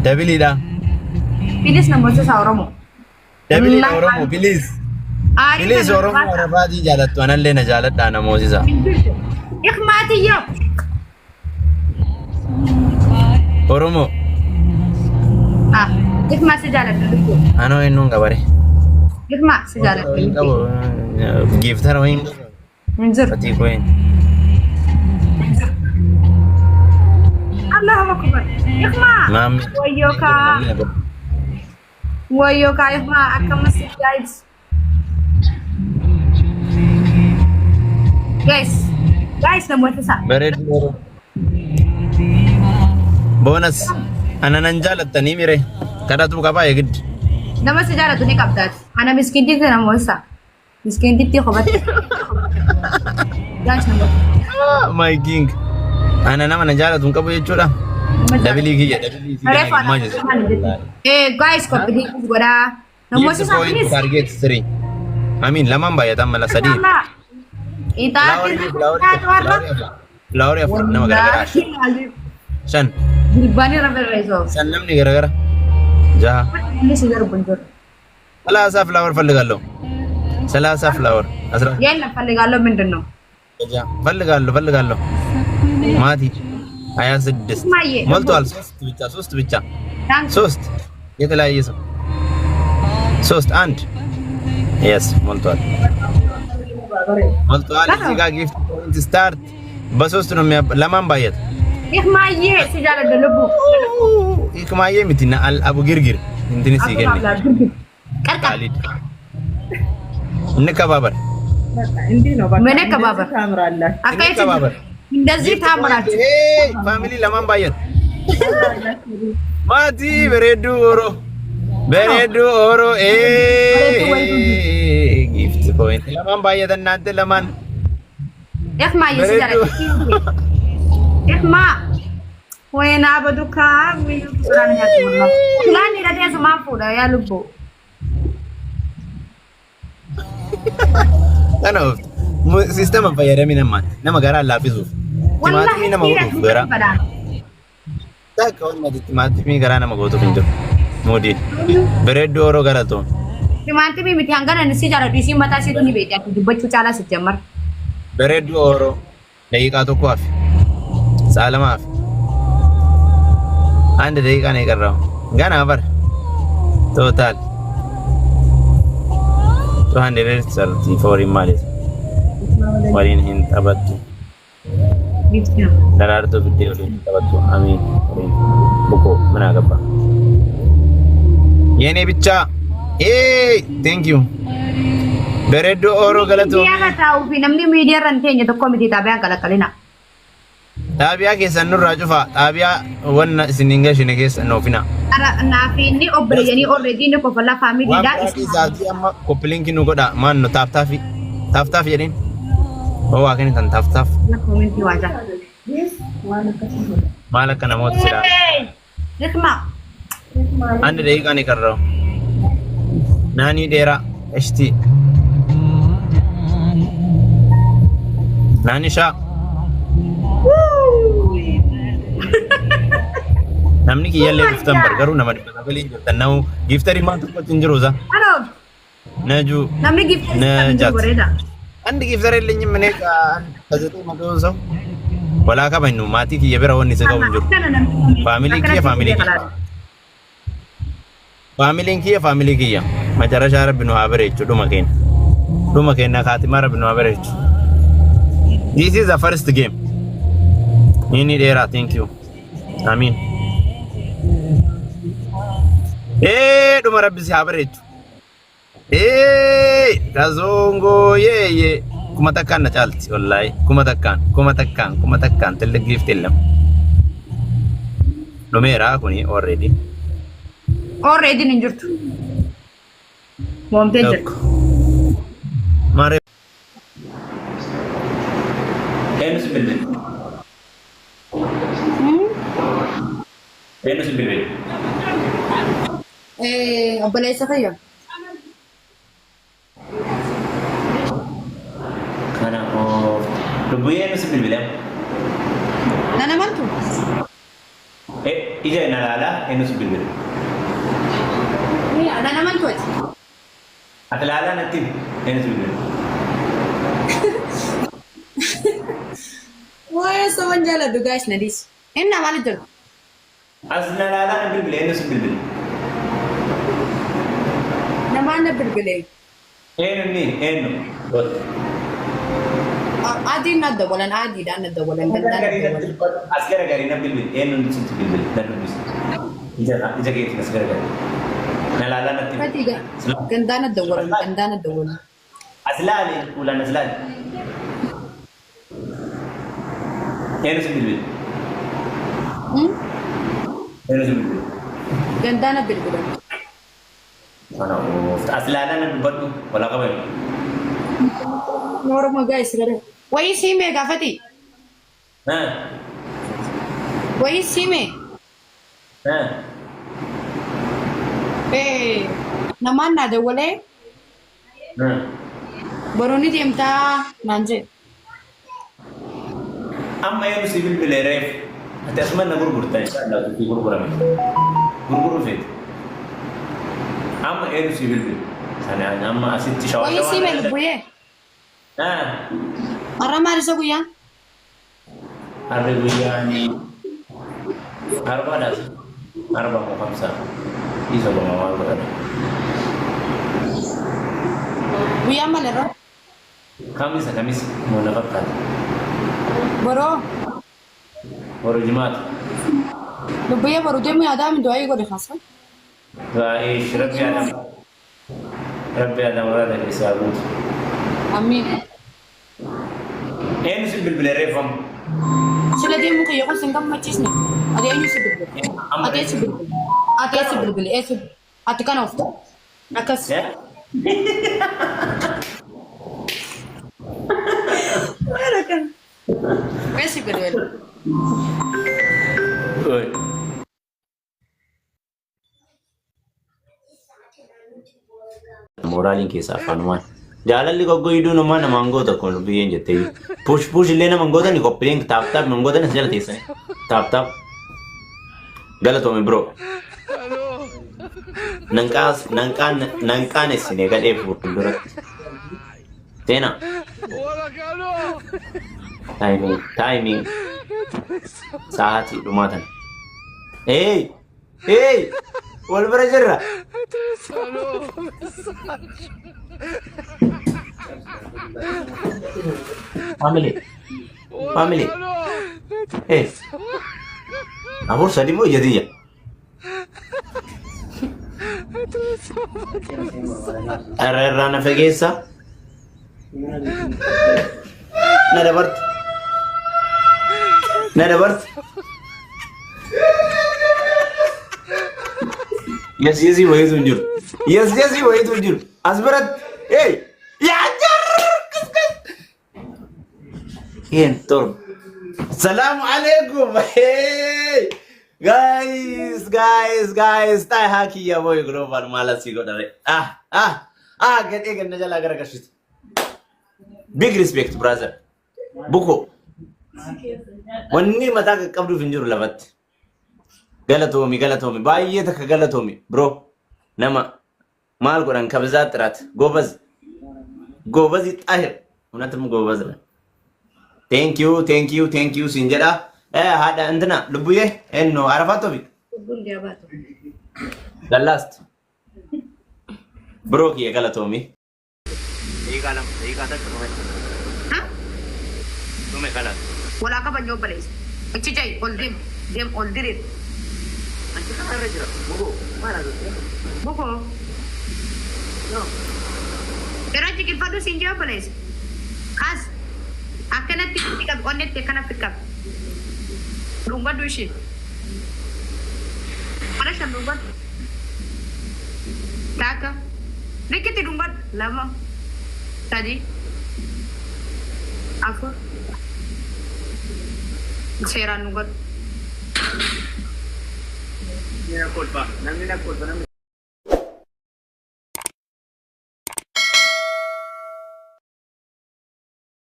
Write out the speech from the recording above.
Double dha. Please namoota Oromoo. Double dha Oromoo, please. Aarii Please kana Oromoo baasa. Arabaatii jaalattu anallee na jaaladhaa namoosisa. Ikmaatiyyoo. Oromoo Ah, Ikmaa si jaaladha lubbuu. Anoo eenyuun qabare. Ikmaa si jaaladha Hin qabu. lubbuu. Gifter wayiin qabu. Hin jiru. Fatii koo. Allahu akbar. Ikmaa. Maammi. Wayyoo kaa. Wayyoo kaa Ikmaa akkamas guys. Guys. Guys, namoota isaa. Bareedu Oromoo. Bonus. Ana nan jaalattanii mire. Kadhatu qabaa eegiddi. Nama si jaalatu ni qabdaati. Ana miskiintitti namoota isaa. Miskiintitti kophatti. Guys, namoota. Ah, my king. Ana nama na jaalatu hin qabu jechuudha. Nama jaalatu. Double kiyya double si Reefu gana ana. Guys, copy godhaa. Namoota isaa point please. Target three. I mean, lamaan baay'atan mala sadii. Itaatti Flower afur nama garagaraa. Shan. Jilbaanii irra barreessu. Shan namni garagara. Jaha. Inni si darbu hin jiru. 30 flower ፈልጋለሁ። 30 flower አስራ የለም ፈልጋለሁ። ምንድን ነው? ፈልጋለሁ ፈልጋለሁ። ማቲ 26 ማዬ ሞልቷል። ሶስት ብቻ፣ ሶስት ብቻ። Thank ሶስት የተለያየ ሰው ሶስት አንድ yes ሞልቷል ሞልቷል። እዚህ ጋር gift point start በሶስት ነው የሚያ ለማን ባየት ይክማዬ si jaaladha lubbuu. ይክማዬ ሚቲና አል አቡ ጊርጊር እንትን ሲገኝ ቀርቀር ካሊድ እንከባበር። እንዲህ ነው በቃ። ምን ከባበር? እንደዚህ ታምራላችሁ። አካይት እንከባበር። እንደዚህ ታምራችሁ። Family ለማን ባየት ማቲ በሬዱ ኦሮ በሬዱ ኦሮ gift point ለማን ባየት እናንተ ለማን ይክማዬ si jaaladha. ይክማ ወይና በዱካ ላን hidhatee asumaan fuudha yaa lubbuu. Kana system fayyadamin amma nama garaa laaffisuuf. Timaatimii nama godhuuf garaa. Takka wanni timaatimii garaa nama gootuuf hin jiru. Muudiin. Bareedduu Oromoo galatoon. Timaatimii miti hangana inni si jaaladhu isiin mataa isiitu ni beekti ati dubbachuu caalaa si jammar. Bareedduu Oromoo daqiiqaa tokko hafe. Sa'a lama hafe. አንድ ደቂቃ ነው የቀረው። ገና በር total 234 ማለት waliin hin taphattu. Daraartuu fiddee waliin hin taphattu. Amiin waliin ቡኮ ምን አገባ የኔ ብቻ thank you በሬዶ ኦሮ ገለቶ Miidiyaa irra taa'uu fi namni miidiyaa irra hin teenye tokko miti xaabiyaan qalaqalina. Xaabiyaa keessan nurraa cufa. Xaabiyaa wanna isin hin gashine keessa noofina. Naafi inni obboleeyyanii already inni kofalaa Waan faamiliidha. biraa isaatii amma copy link nu godha maan nu tap tap tap tap jedhin oo waa kennitan tap tap. Comment waa jira. Maal akka namoota silaa Rikma. አንድ ደቂቃ ነው የቀረው። ናኒ ዴራ እሽቲ ናኒሻ namni kiyyallee dhuftan bar garuu nama 900 jirtan namu gifter maan tokkotti hin jiru za Ano ነጁ namni gifter ነጃት bareeda. አንድ gifter የለኝም እኔ ከ900 ሰው ወላ ከበኙ maatii kiyya bira wanni isa qabu hin jiru. Family kiyya family kiyya family n kiyya family kiyya መጨረሻ rabbi nu haa bareechu dhuma keenya dhuma keenya kaatimaa rabbi nu haa bareechu. This is the first game. Inni dheeraa thank you. Amiin. Ee dhuma rabbi si haa bareechu. Ee kazongoo yeeyye 1000n na caalti wallaahi 1000n 1000n 1000 ትልቅ gift የለም። Dhumeera kuni already. Already hin jirtu. Moomtee jirti. Tokko. Maaree. Eenyu si bilbile? Eenyu si bilbile? Obboleessa fayyaa. Kana oo lubbuyyee eenyu si bilbile? Nan amantu. Ija na laalaa eenyu si bilbile? Ana naman to'ati. Ati laalaa natti himi eenyu si bilbile? Waa'ee soban jaaladhu guys na dhiisi. Inni maal jedhu? As na laalaa na bilbile eenyu si bilbile? Namaan na bilbile. Eenyu inni eenyu? Adiin na dawwalan adiidhaan na dawwalan gandaan na dawwalan. As garagarii na bilbile eenyu sitti bilbile na dubbisi. Ija keetiin as garagarii. Na laalaa natti himi. Fatii gandaan na dawwalan gandaan na dawwalan. As laali fuulaan as laali. Eenyu si bilbile? Eenyu si bilbile? Gandaan na bilbilan. Kana oofta as laalaa na dubbadhu walaa qabani. Oromoo guys gara. Wayii siimee gaafati. Wayii siimee. Namaan na dawwalee boruu ni deemtaa naan jedhe. Amma eenyu si bilbile reef? Ati asuma na gurgurta inshallah si gurgurame. Gurguruu feete. Amma eenyu si bilbile? Sana amma asitti shawaa Wayii siimee lubbuyyee. Har'a maal isa guyyaan? Harri guyyaan arbaadhaas. Arba moo kamsa? Isa goma maal godhame? Guyyaan maal irra? Kamisa kamisa moo na fakkaata. Boroo. Boru jimaata. Lubbuyyee boru deemu yaadaa mi du'aa godhe kaasa. Du'aa rabbi adam. Rabbi adam muraada keessaa guutu. Amiin. Eenyu si bilbile reeffamu? Sila deemuu kiyya kun sin gammachiisne. Ati eenyu si bilbile? Ati eessi bilbile? Ati eessi bilbile? Eessi ati kana oofta? Akkas. Eessi bilbile? Mooraaliin keessa afaanumaan. Jaalalli goggoyduu namaa namaan goota kun biyyeen jettee. Push push illee nama goota ni qophiin tap tap nama goota ni jala teessanii. Tap tap. Galatoome bro. Nanqaas nanqaan nanqaanessinee gadhee fuulduratti. Seenaa. Timing timing. Sa'aatii dhumaa tana. Hey! Hey! Wal bira jirra. Family. Family. Hey. Afur sadi moo ija tiyya? Irra irraa na fageessa. Na dabarte. Na dabarte. Yes yesii wayiitu hin jiru. Yes yesii wayiitu hin jiru. As biratti. Hey! Yaa jarr! Een torba. Salaamu alaikum. Hey! Guys, guys, guys. Taa'e haa kiyya boy global maala si godhare. Ah, ah, ah gadhee ganna jalaa gara gashitu. Big respect brother. Buko. Wanni mataa qaqqabduuf hin jiru lafatti. Galatoomi, galatoomi. Baay'ee takka galatoomi bro. Nama maal godhan kabzaa xiraat. Goobaz. Goobazi xahir. Unatum goobaz dha. Thank you, thank you, thank you siin jedha. Haadha intina lubbuyyee enno Arafaat Tofi. Lubbuun jabaatu. The last. Bro kiyya galatoomi. Daqiiqaa 2, daqiiqaa takka dhume. Ha? Dhume kalaas. Walaa kabajoo obboleessa. Achi ja'i ol deem deem ol diriir. Achi karaa irra jira. Bukoo maal haasofte? Bukoo. Irra jiqilfadhu siin jee obboleessa. Kaas. Akkanatti itti qabi onnetti akkanatti qabi. Dhungadhu ishii. Mana shan dhungadhu. Takka. Rikitti dhungadhu. 2. 3. 4. Seeraan dhungadhu. Namni na kolfa. Namni na kolfa. Namni